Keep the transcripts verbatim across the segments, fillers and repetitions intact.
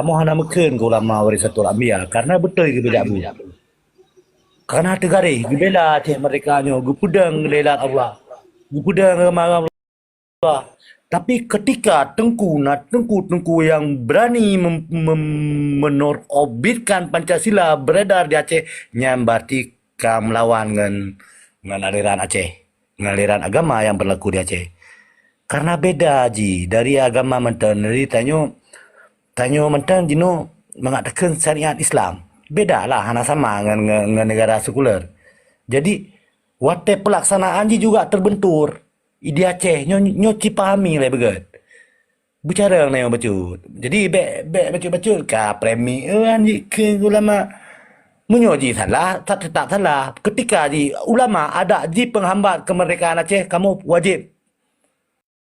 Kamoe hana meukheun keu ulama warisatul anbiya, karena beutôi geubela bu. Karena teugaréh geubela Aceh merdeka nyoe, geupeudong lé lat Allah, geupeudong agama Allah. Tapi ketika teungku na teungku-teungku yang berani mem- mem- menorbitkan Pancasila beredar di Aceh, nyan berarti ka melawan ngon ngon aliran Aceh, ngon aliran agama yang berlaku di Aceh. Karena beda ji dari agama mantong, jadi tanyoe tanyoe mantong jinoe mangat takheun syariat Islam. Beda lah, hana sama ngon, ngon, ngon negara sekuler. Jadi watée pelaksanaan ji juga terbentur. Di Aceh nyoe, nyoe cipahami lé beugét. Bicara nyoe bacut. Jadi bék bék bacut-bacut ka premi an ji keu ulama. Meunyoe ji salah, tetap salah. Ketika ji ulama ada ji penghambat kemerdekaan Aceh, kamu wajib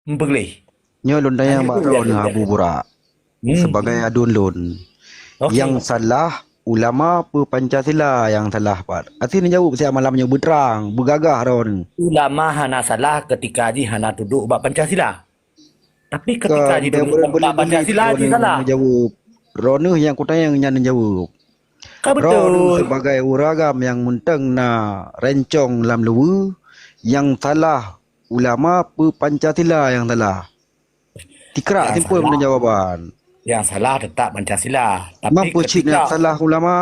meupeugléh. Nyoe lôn tanyong bak droeneuh Abu Burak. Hmm. Sebagai aduen lôn. Oke. Nyang salah ulama peu Pancasila nyang salah pat? Asin jaweueb siat malam nyoe beutrang, beugagah droeneuh. Ulama hana salah ketika jih hana tunduk bak Pancasila. Tapi ketika jih tunduk bak Pancasila jih salah. Jaweueb. Droeneuh nyang kutanyong nyan jaweueb. Ka beutôi. Droeneuh sebagai ureueng agam nyang mantong na rencong lam luweue, nyang salah ulama peu Pancasila nyang salah? Tikrak simpul meunan jawaban. Yang salah tetap Pancasila. Tapi mampu cit ketika nyang salah ulama?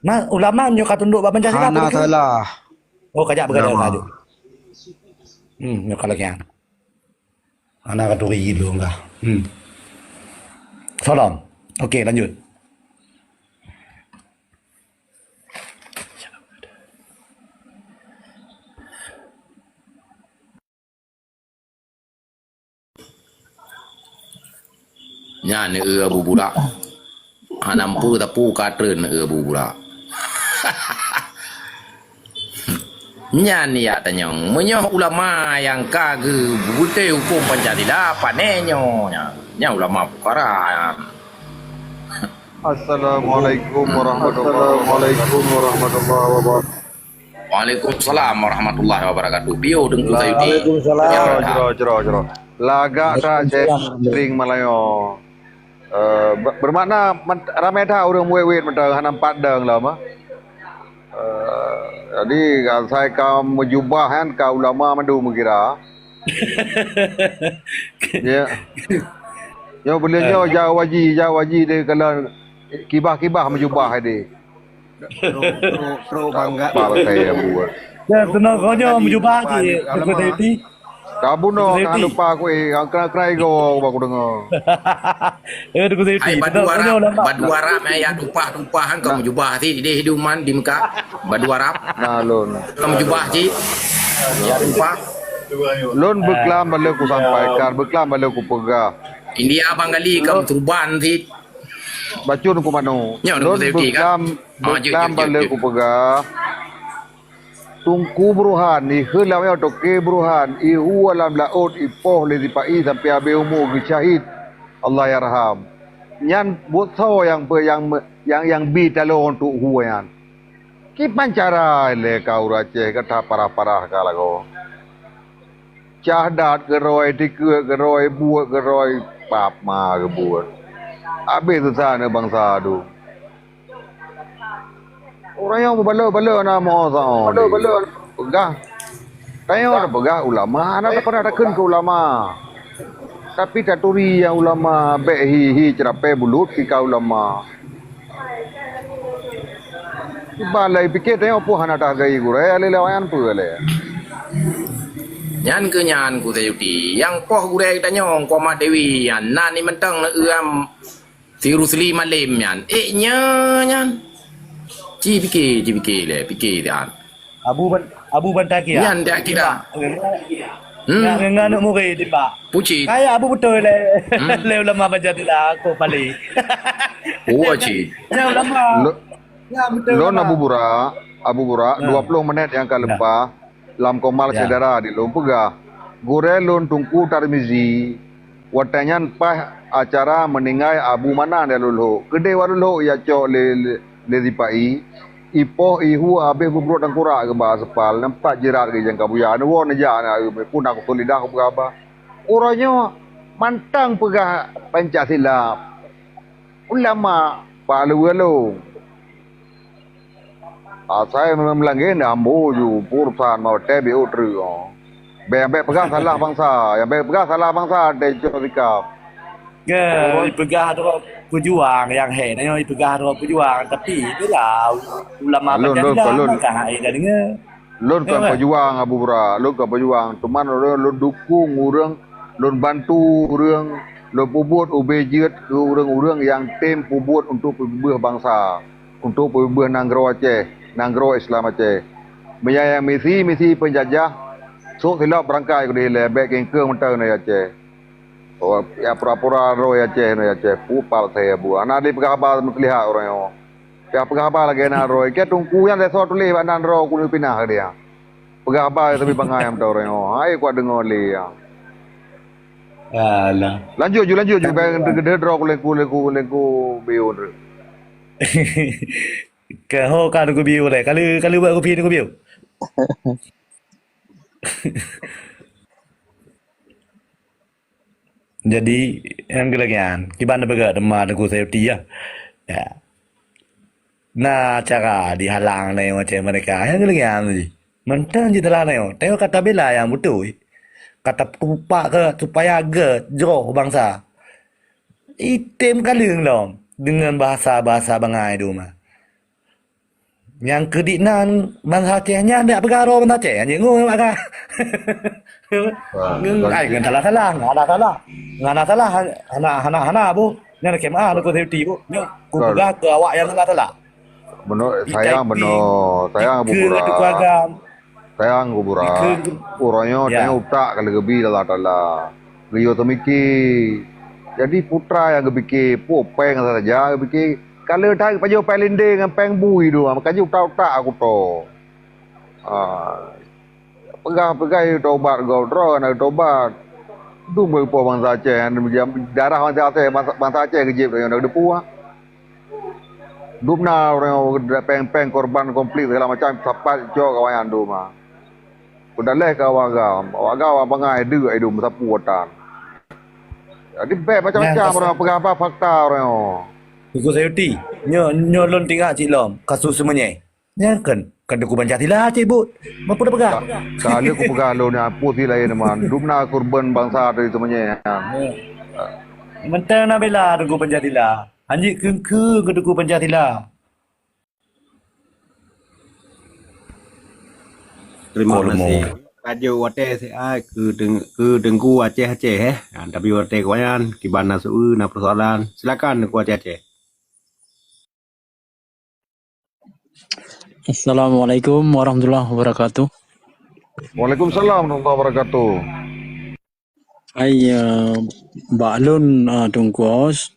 Nah, ulama nyoe ka tunduk bak Pancasila. Hana salah. Oh, kajak begadang saja. Hmm, nyoe kalau kian. Hana ka turi lôn kah. Hmm. Salam. Okey, lanjut. Nyan, eh, Abu Burak. Hana meupeue tapu ka treun, eh, Abu Burak. Nyan ya tanyong. Meunyoe ulama nyang ka geubeutôi huköm Pancasila, pane nyoe nyan? Nyan ulama fukara nyan. Assalamualaikum warahmatullahi wabarakatuh. Assalamualaikum warahmatullahi wabarakatuh. Waalaikumsalam warahmatullahi wabarakatuh. Piôh Teungku Sayuti. Waalaikumsalam. Ya, jroh, jroh, jroh. Lagak that cek ring Malayo. Eh, be- bermakna men- ramai that ureueng wet-wet mantong hana pat dong lom, ah. Eh, jadi asai ka meujubah kan ka ulama mandum meugira. Ya. Nyoe buleuen nyoe jauh haji, jauh haji deh kalau kibah-kibah meujubah deh. Trok, trok, trok bangga. Partai yang buat. Ya, tenang kau nyoe meujubah cit, Teungku Sayuti. Ka bunoe, ka lupa aku, eh, krai-krai go, ba aku dengar. Eh, Teungku Sayuti, tenang kau nyoe lambat. Badu Arab, eh, ya tumpah-tumpah kan, kau meujubah cit, di hiduman di Mekah. Badu Arab. Nah, lôn. Kau meujubah cit. Ya tumpah. Lôn beuklam bala kusampaikan, beuklam bala kupeugah. India bang gali kau turban cit. Bacut ku mano. Nyoe Teungku Sayuti kan? Lôn beuklam, beuklam bala kupeugah. Teungku Burhan, ikheun lam nyoe Toke Burhan, ihu lam laôt ipoh lé sipa-i sampoe habéh umu geusyahid. Allahyarham. Nyan buet soe nyang pe-, nyang me-, nyang, nyang bi taloe untuk hu nyan? Kiban cara lé ka ureueng Aceh ka that parah-parah ka lagoe. Cah dat keurôi, tikeue keurôi, buet keurôi, pap ma geubuet. Habéh susah aneuk bansa tu. Ureueng nyang meubaloe-baloe na moe saoh deh. Peugah. Tanyoe tapeugah ulama, hana tapeureulak takheun keu ulama. Tapi taturi nyang ulama bék hi-hi ceurapée bulut tika ulama. Iban lé pike tanyoe peue hana tahargai gurée, lé lawan peue lé. Nyan keuh nyan ku Sayuti. Nyang poh gurée tanyoe Engku Ahmad Dewi nyan, nan ni mantong neueu am Si Rusli Malem nyan. Eh, nya nyan. Ci pike, ci pike lé, pike nyan. Abu Ban-, Abu Bantaki, ah? Nyan dak kira. Hmm. Nyan ngon aneuk murid timbak. Pucit. Kaya Abu beutôi lé. Hmm. Lé ulama Pancasila, kok paling. Oh, cit. Nyan ulama. Lo-, nyan beutôi ulama. Lôn Abu Burak, Abu Burak, dua puluh menit nyang ka leupah. Lam komal syedara di lôn peugah, gurée lôn Teungku Tarmizi, watée nyan paih acara meuninggai Abu Manan di Lulhok. Keudeh Lulhok ya cok lé, lé, lé sipa-i, ipoh ihu habéh beubruet tangkurak geuba aspal, nampak jirat geuh jangka buya. Neuwoe neujak na pun aku tulidah peugah haba. Uroe nyoe mantong peugah Pancasila. Ulama bak luweue lôn. Asai meulanggen ambo ju pur san mau teh biu treuk. Bèk, bèk peugah salah bansa, nyang bèk peugah salah bansa teh cok sikap. Ke, ipeugah droe peujuang nyang he, nyoe ipeugah droe peujuang, tapi bila ulama lôn, lôn, lôn. Ka hai dah dengar. Lôn kon peujuang, Abu Bura, lôn kon peujuang, cuman lôn, lôn dukung ureueng, lôn bantu ureueng, lôn peubuet ubé jeuet keu ureueng-ureueng nyang tem peubuet untuk peubeubaih bansa, untuk peubeubaih nanggroe Aceh, nanggroe Islam Aceh. Meunyo nyang misi-misi peunjajah, sok silop beurangkai keudeh ilèe, bèk kengkeung mantong nyoe Aceh. Oh, ya pura-pura droe Aceh nyoe Aceh, pupat saya bu. Hana dipeugah haba meuseulihat ureueng nyoe. Ka peugah haba lagèe na droe. Ka teungku nyan lé soe tuléh bak nan droe ku pinah dia. Peugah haba tapi bangai am droe nyoe. Hai kuat deungoe lé ya. Alah. Lanjut ju, lanjut ju. Ka geudeue droe ku lengku, lengku, lengku biu tu. Ka ho ka lengku biu lé. Kali, kali buat kopi lengku biu. Jadi, nyang keulagian, kiban na peugah teuma Teungku Sayuti ya. Ya. Na cara dihalang na macam mereka. Nyang keulagian tadi. Mantong jitelah na, tengok kata bela nyang beutôi. Kata tupak ke supaya gejroh bansa. Item kaleng lom dengan bahasa-bahasa bangai duma. Nyang keudinan bansa Aceh nyan dak peugah droe bansa Aceh, anjing ngoi maka. Ngeung ai ngon salah-salah, hana salah. Hana salah, hana, hana, hana bu. Nyan kema Teungku Sayuti bu. Nyoe kupeugah keu awak nyang salah-salah. Benar, sayang benar, sayang Teungku Agam. Sayang Teungku Agam. Ureueng nyoe teuh utak ka leugeubri Allah Taala. Geuyue teumiki. Jadi putra nyang geupike, peue péng saja geupike. Ka lheueh that pajoh péng lindeng ngon péng bui dua, makajih utak-utak aku to. Ah, peugah-peugah tobat gob droe na tobat. Dum beupo bansa Aceh, darah bansa Aceh, bansa Aceh geujeb nyoe na deupue. Dum na ureueng péng-péng korban konflik segala macam sapat cok kawan dum ah. Peudaléh ka awak agam, awak agam bangai deuk idum sapu watan. Jadi bèk macam-macam ureueng peugah apa fakta ureueng. Teungku Sayuti, nyoe nyoe lôn tingat cit lom kasus seumenyé. Nyan kan kan Teungku Pancasila cit buet. Apa dah peugah? Ka lheueh kupeugah lôn nyan peue si laén man. Dum na korban bansa dari seumenyé nyan. Mantong na bela Teungku Pancasila. Anjik keungkeung keu Teungku Pancasila. Terima kasih. Raja watèe siat keu Teungku Aceh Aceh eh. Tapi watèe keuwayan kiban na seueu na persoalan. Silakan Teungku Aceh Aceh. Assalamualaikum warahmatullahi wabarakatuh. Waalaikumsalam warahmatullahi wabarakatuh. Hai, eh, bak lôn, eh, Teungku Os,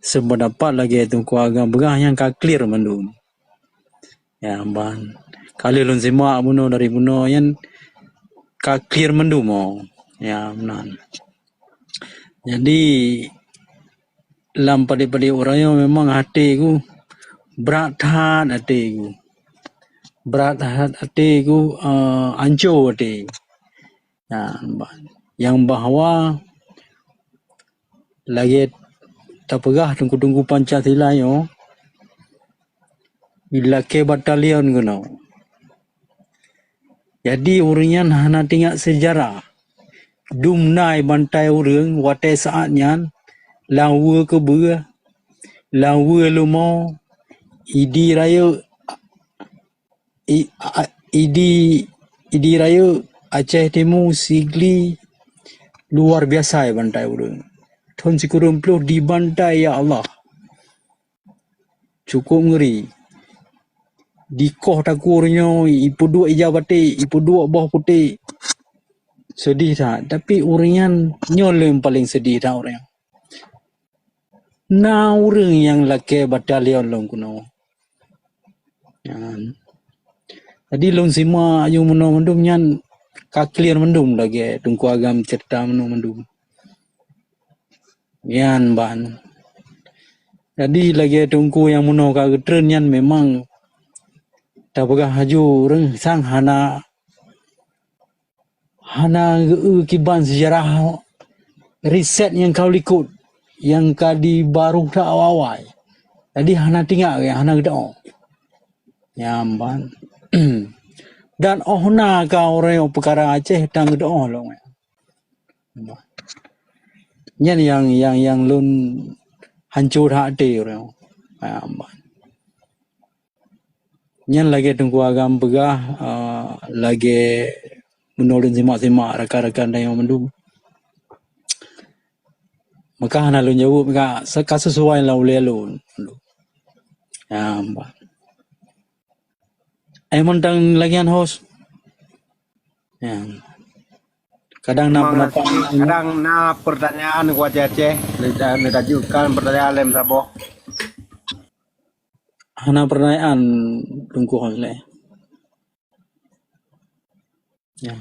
sependapat lagèe Teungku Agam peugah nyan ka clear mandum. Ya, ban. Ka lheueh lôn simak bunoe dari bunoe nyan ka clear mandum, oh. Ya, meunan. Jadi, lam padé-padé uroe nyoe memang até ku brat that até ku. Brat that até ku, eh, anco até. Nyan, nyang bahwa lagèe tapeugah teungku-teungku Pancasila nyoe, lakèe batalion keunoe. Jadi, ureueng nyan hana teuingat seujarah. Dum na bantai ureueng watèe saat nyan, lam weue keubeue, lam weue leumo, Idi rayeuk, I, a, Idi, Idi rayeuk Aceh Timu, Sigli, luar biasa bantai ureueng. Thon sikureueng ploh dibantai, ya Allah. Cukup ngeri. Dikoh takue nyoe, ipeuduek ija baté, ipeuduek boh puté. Sedih that. Tapi ureueng nyan, nyoe lé paleng sedih that ureueng nyan. Na ureueng nyang lakèe batalion lom keunoe. Nyan. Jadi lôn simak aju meunoe mandum nyan ka clear mandum lagèe Teungku Agam cerita meunoe mandum. Nyan ban. Jadi lagèe Teungku nyang meunoe ka geutreun nyan memang tapeugah aju ureueng sang hana hana geu kiban seujarah riset nyang ka likot. nyang ka di barôh that awai-awai. Jadi hana tinggai, hana geuteu'oh. Nyan ban. Dan 'oh na ka uroe nyoe peukara Aceh tan geuteu'oh lom. Nyan nyang, nyang, nyang lôn hanco that até uroe nyoe. Nyan ban. Nyan lagèe Teungku Agam peugah, eh, lagèe meunurot lôn simak-simak rakan-rakan tanyoe mandum. Maka hana lôn jaweueb, ka, ka sesuai lam ulèe lôn. Ya, bah. Eh, mantong lagèe nyan, host. Ya. Kadang na Memang pendapat, kadang na pertanyaan ku Aceh-Aceh, leuda-, leuda jukkan pertanyaan lem saboh. Hana pertanyaan Teungku Hosleh. Ya.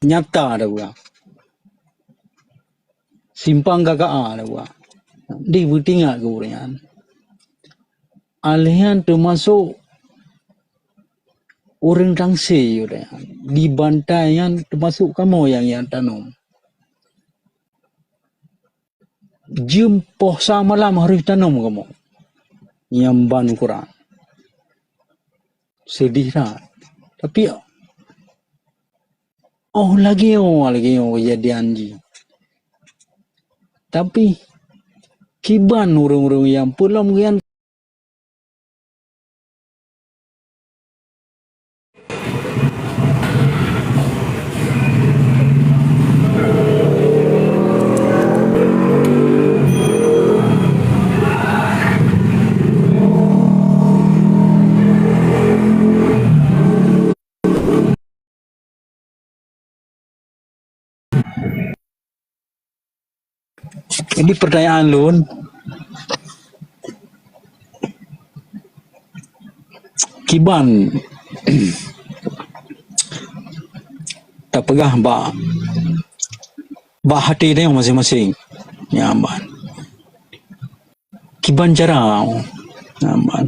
Nyata dah buah. Simpang K K A dah buah. Di beutingat ke ureueng nyan. Alèh nyan teumasok ureueng tangse udah. Di bantai nyan teumasok kamoe nyang, nyang tanom. Jeuem poh sa malam harôh tanom kamoe. Nyan ban ukoran. Seudeh that. Tapi, oh, lagèe nyoe, lagèe nyoe keujadian jih. Tapi, kiban ureueng-ureueng nyang peulom nyan Jadi pertanyaan lôn, kiban tapeugah bak, bak até tanyoe maséng-maséng. Nyan ban. Kiban cara, nyan ban.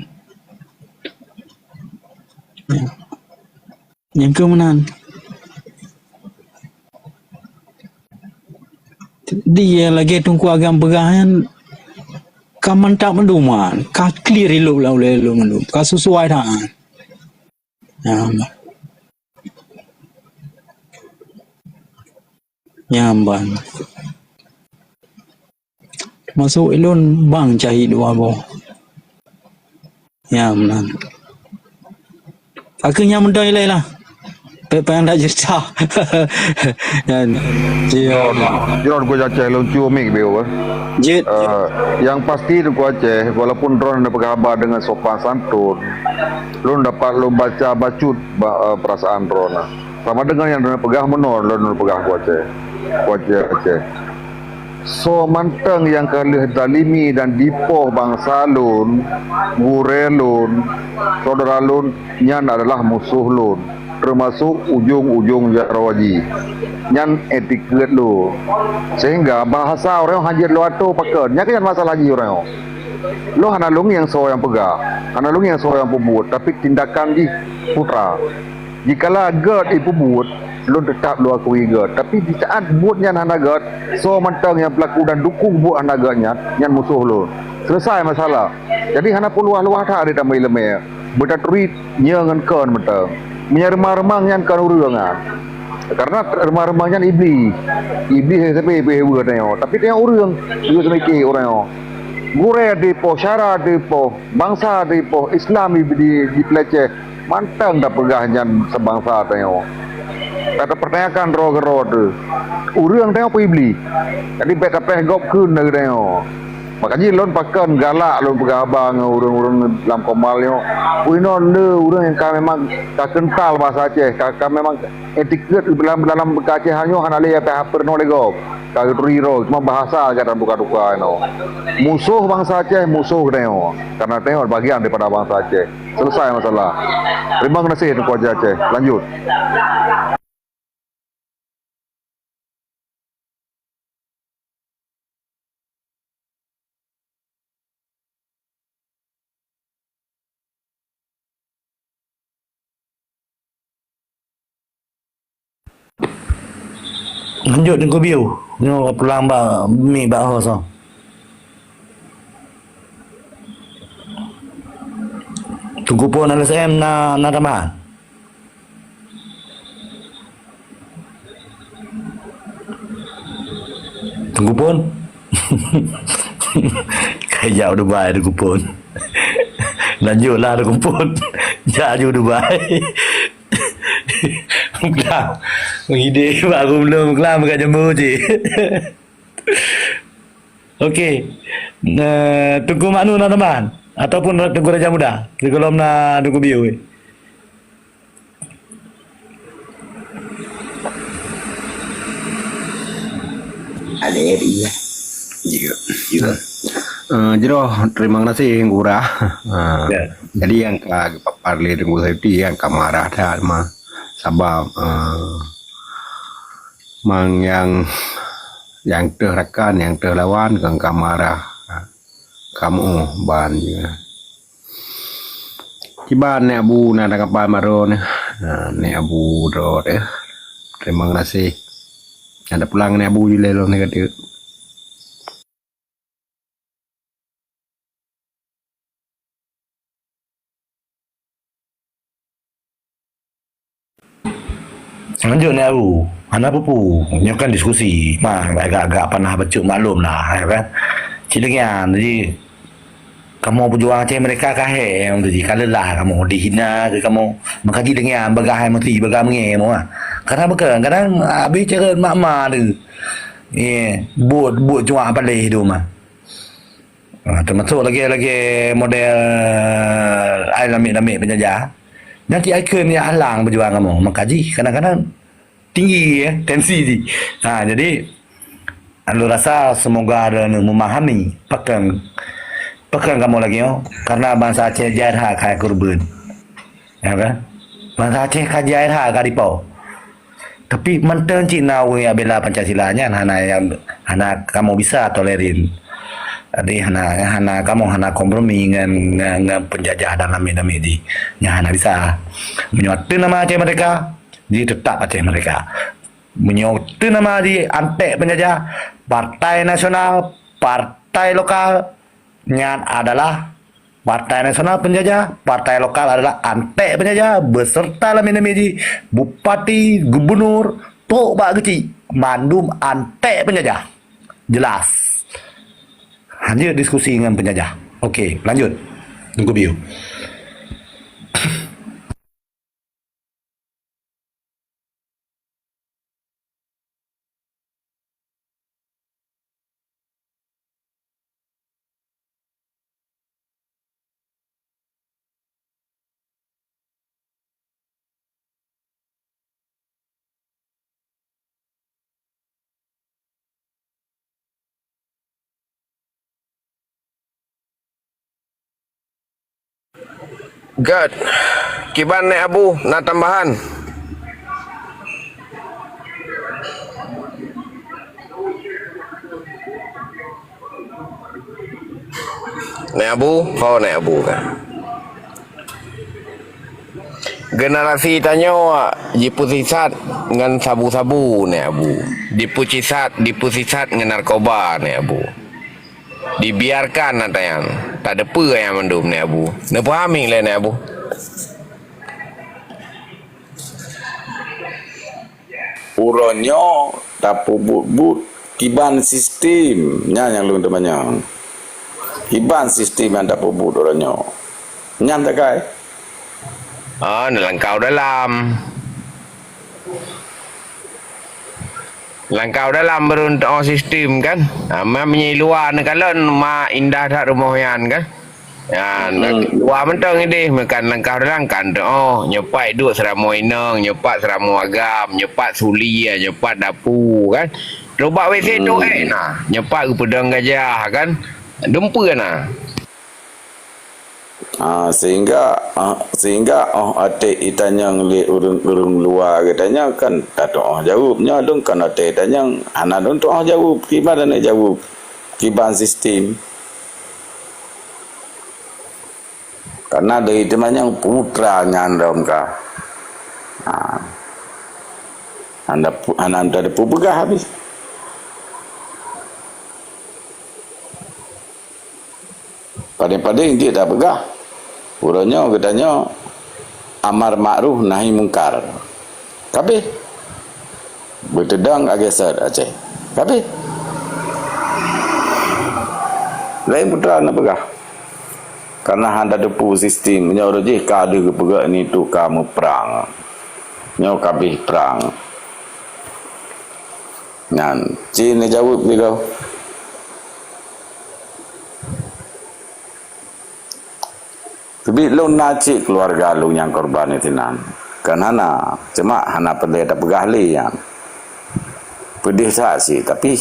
Nyang keu meunan. Di lagèe Teungku Agam peugah nyan, ka mantap mandum nyan, ka clear ilop lam ulèe lôn mandum, ka sesuai that. Nyan ban. Nyan ban. Masuk ilôn bang cahit dua boh. Ya, meunan. Aku nyang meudoe ilèe lah. Pek payah dak cerita. Dan, ya. Drone, drone ku Aceh lôn cue mic biu, eh. Jeuet. Eh, yang pasti ku Aceh, walaupun drone ada peugah haba dengan sopan santun, lôn dapat lôn baca bacut ba-, eh, perasaan drone. Sama dengan yang drone peugah meunoe lôn peugah ku Aceh. Ku Aceh, Aceh. Soe mantong nyang ka lheueh zalimi dan dipoh bansa lôn, gurèe lôn, syedara lôn, nyan adalah musoh lôn, teumasok ujong-ujong jaroe jih. Nyan etiket lôn. Sehingga bahasa ureueng nyoe hana jeuet lôn atô pakon. Nyan keuh nyan masalah jih ureueng nyoe. Lôn hana lôn ngieng soe nyang peugah, hana lôn ngieng soe nyang peubuet, tapi tindakan jih putra. Jikala gèt jipeubuet, lôn teutap lôn akui gèt. Tapi di saat buet nyan hana gèt, soe mantong nyang peulaku dan dukung buet hana gèt nyan, nyan musoh lôn. Selesai masalah. Jadi hana peuluah-luah that di tamong ileumèe. Beutaturi nyoe ngon kon mantong. Meunyoe reumang-reumang nyan kon ureueng nyan. Karena reumang-reumang nyan iblih. Iblih sabe pih buet nyoe. Tapi tanyoe ureueng, juga seumiké ureueng nyoe. Gurèe dipoh, syedara dipoh, bansa dipoh, Islam di, di, dipeuleceh. Mantong tapeugah nyan seubangsa tanyoe. Ka tapeurtanyakan droe keudroe teuh. Ureueng tanyoe peue iblih. Jadi bèk tapéh gob kheun lagèe tanyoe. Makajih lôn pakon galak lôn peugah haba ngon ureueng-ureueng lam komal nyoe. Peue inoe le ureueng nyang ka memang ka keuntal bahasa Aceh, ka, ka memang etiket dalam, dalam Aceh nyoe hana lé nyang payah peurunoe lé gob. Ka geuturi droe, cuma bahasa ka taduka-duka inoe. Musoh bansa Aceh, musoh geutanyoe. Karena tanyoe bagian daripada bansa Aceh. Selesai masalah. Terima kasih Teungku Haji Aceh. Lanjut. Lanjut Teungku Biu. Nyoe pulang bak mi bak ho soe. Teungku Pon L S M na, na tambahan? Teungku Pon? Ka jak Dubai Teungku Pon. Lanjutlah Teungku Pon. Jak ju Dubai. Meukelam. Ide baru belum meukelam, bukan jemur cit. Okey. Eh, Teungku Maknu na tambahan? Ataupun Teungku Raja Muda? Sigohlom na Teungku Biu. Ada ya, iya. Iya, iya. Eh, jroh, terima kasih, Ngura. Eh, Ya. Jadi, nyang ka geupapar lé Teungku Sayuti, nyang ka marah that mah. Sabab, eh, mang nyang, nyang teuh rakan, nyang teuh lawan, kan ka marah. Kamoe ban, ya. Kiban Nèk Abu na tanggapan baroe nyoe. Ha, Nèk Abu droe teuh. Terima kasih. Ada pulang Nèk Abu jilé lom nyoe ka teuk. Lanjut Nèk Abu, hana peue-peue. Nyoe kan diskusi, ma agak-agak panas bacut maklum lah, ya kan. Cit lagèe nyan, jadi kamoe peujuang Aceh Merdeka ka hék, nyang tu jih ka leulah kamoe dihina keu kamoe. Maka jih lagèe nyan, bagah hai meusi, bagah meungèe kamoe ah. Kadang beukeurang, kadang abéh carông mak-mak tu. Ye, buet, buet cuak paléh tu mah. Ah, teumasok lagèe-lagèe model ai lamiet-lamiet peunjajah. Nyan cit ikon nyang halang peujuangan kamoe. Maka jih kadang-kadang tinggi, eh, tensi jih. Ha, jadi, lôn rasa semoga droeneuh memahami pakon, pakon kamoe lagèe nyoe, karena bansa Aceh jai that keuhai keureubeuen. Ya kan? Bansa Aceh ka jai that ka dipo. Tapi mantong cit na ureueng nyang bela Pancasila nyan hana nyang, hana kamoe bisa tolerin. Jadi hana, hana kamoe hana kompromi ngon, ngon, ngon peunjajah dan lamiet-lamiet jih. Nyan hana bisa. Meunyoe teuh nama Aceh Merdeka, jih teutap Aceh Merdeka. Meunyoe teuh nama jih antek peunjajah, partai nasional, partai lokal, nyan adalah partai nasional peunjajah, partai lokal adalah antek peunjajah, beserta lamiet-lamiet jih, bupati, gubernur, trok bak geuchik, mandum antek peunjajah. Jelas. Lanjut diskusi ngon peunjajah. Okey, lanjut. Teungku Biu. Gèt, kiban Nèk Abu na tambahan? Nèk Abu, ho Nèk Abu kan? Generasi tanyoe jipeusisat ngon sabu-sabu Nèk Abu. Jipeusisat, jipeusisat ngon narkoba Nèk Abu. Dibiarkan ata nyan, tateupeue nyan mandum Nèk Abu. Neupahami lé Nèk Abu? Uroe nyoe tapeubuet-buet kiban sistem, nyan nyang lôn teumanyong. Kiban sistem nyang tapeubuet uroe nyoe. Nyan takai. Ah, neulangkah u dalam. Langkah u dalam baru neutu'oh sistem kan. Ah, ma meunyoe luwa neukalon ma indah that rumoh nyan kan. Nyan, luwa mantong idéh meukan langkah u dalam kan tu'oh. Nyoe pat duek seuramoe inong, nyoe pat seuramoe agam, nyoe pat suli, nyoe pat dapu kan. Lubak W C tu ék na. Nyoe pat geupeudong gajah kan. Dumpeue na. Ah, sehingga, ah, sehingga 'oh até itanyong lé ureueng-ureueng luwa geutanyoe kan tatu'oh jaweueb. Nyoe dong kan até itanyong hana dong tu'oh jaweueb. Kiban hana jaweueb? Kiban sistem. Karena dari teumanyong putra nyan dong ka. Ah. Hana pu-, hana, hana tapeugah habéh. Padeng-padeng jeuet tapeugah. Uroe nyoe geutanyoe amar makruf nahi mungkar. Kabéh. Beuteudong ageser Aceh. Kabéh. Laén putra na peugah. Karena hana teupeu sistem, nyoe rejih ka deuh geupeugah ni tu ka meuprang. Nyoe kabéh prang. Nyan, ci neujaweueb lé goe. Teubiet lôn na cit keuluwarga lôn nyang korban nyan sinan. Kan hana, cuma hana peureulée tapeugah lé nyan. Peudeh that cit, tapi